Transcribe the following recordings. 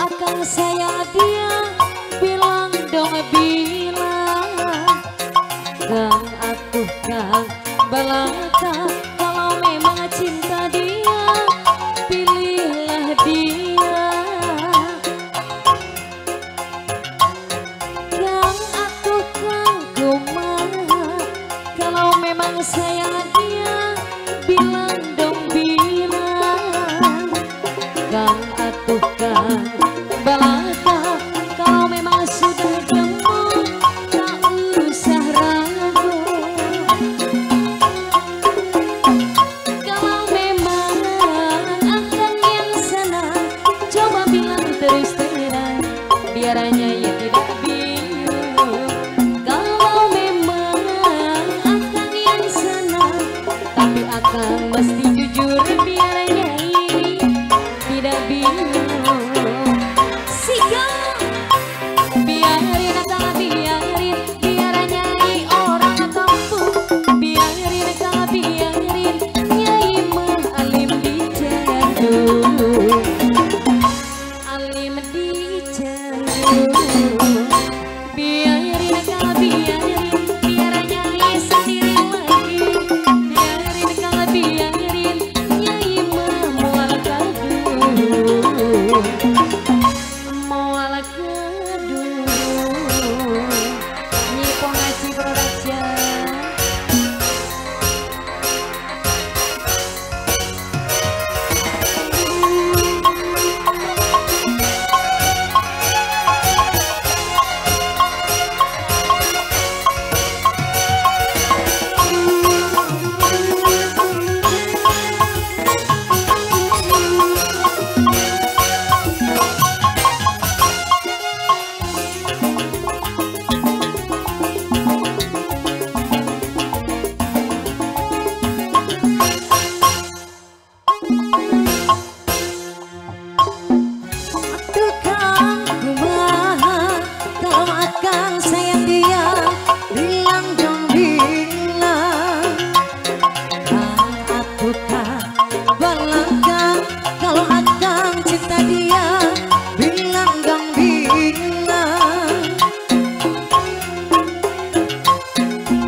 akang sayang dia, bilang dong bilang. Kang atuh kang balaka, kalau memang cinta dia, pilihlah dia. Kang atuh kang kumaha, kalau memang sayang dia, bilang dong bilang. Kang atuh kang balaka, kalau memang sudah jemu, tak usah ragu. Kalau memang akang yang senang, coba bilang terus terang, biar nyai tidak bingung. Kalau memang akang yang senang, tapi akang mesti jujur, biar nyai tidak bingung. Siap, biarin akang biarin, biar nyai orang kampung. Biarin akang biarin, nyai mah alim dicandu, alim dicandu. Biarin akang biarin, biar nyai sendiri lagi. Biarin akang biarin, nyai mah moal kaduh, moal kaduh. Nyi Pongaci Production. Tukang kumaha, kalau akang sayang dia, bilang dong bilang. Kang atuh kang balaka, kalau akang cinta dia, bilang dong bilang.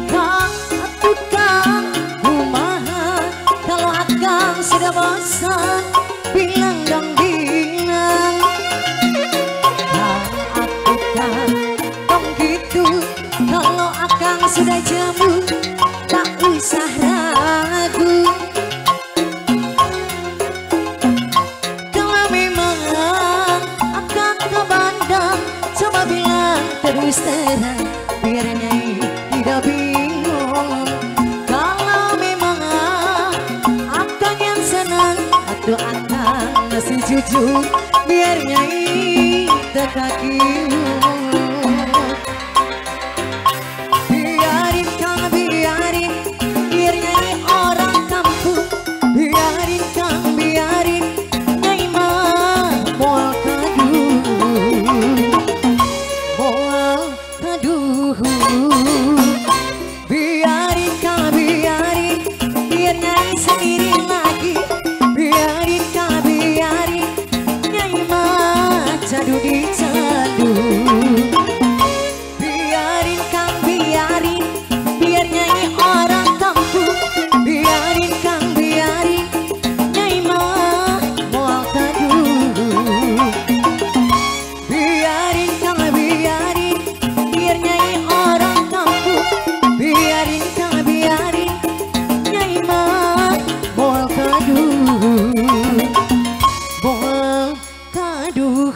Kang atuh kang kumaha, kalau akang sudah bosan, bilang dong bilang. Kang atuh kang tong gitu, kalau akang sudah jemu, tak usah ragu. Kalau memang akang ke Bandung, coba bilang terus terang, biar nyai tidak bingung. Kalau memang akang yang senang, atau akang masih jujur, biar nyai terkakiung. Biarin kang biarin, biar nyai orang kampung. Biarin kang biarin, nyai mah moal kaduh, moal kaduh. Biarin kang biarin, biar nyai sendiri lagi. Biarin kang biarin, nyai mah cadu dicandu. Biarin kang biarin, biar nyai orang kampung. Biarin kang biarin, nyai mah moal kaduh. Biarin kang biarin, biar nyai orang kampung. Biarin kang biarin, nyai mah moal kaduh, moal kaduh.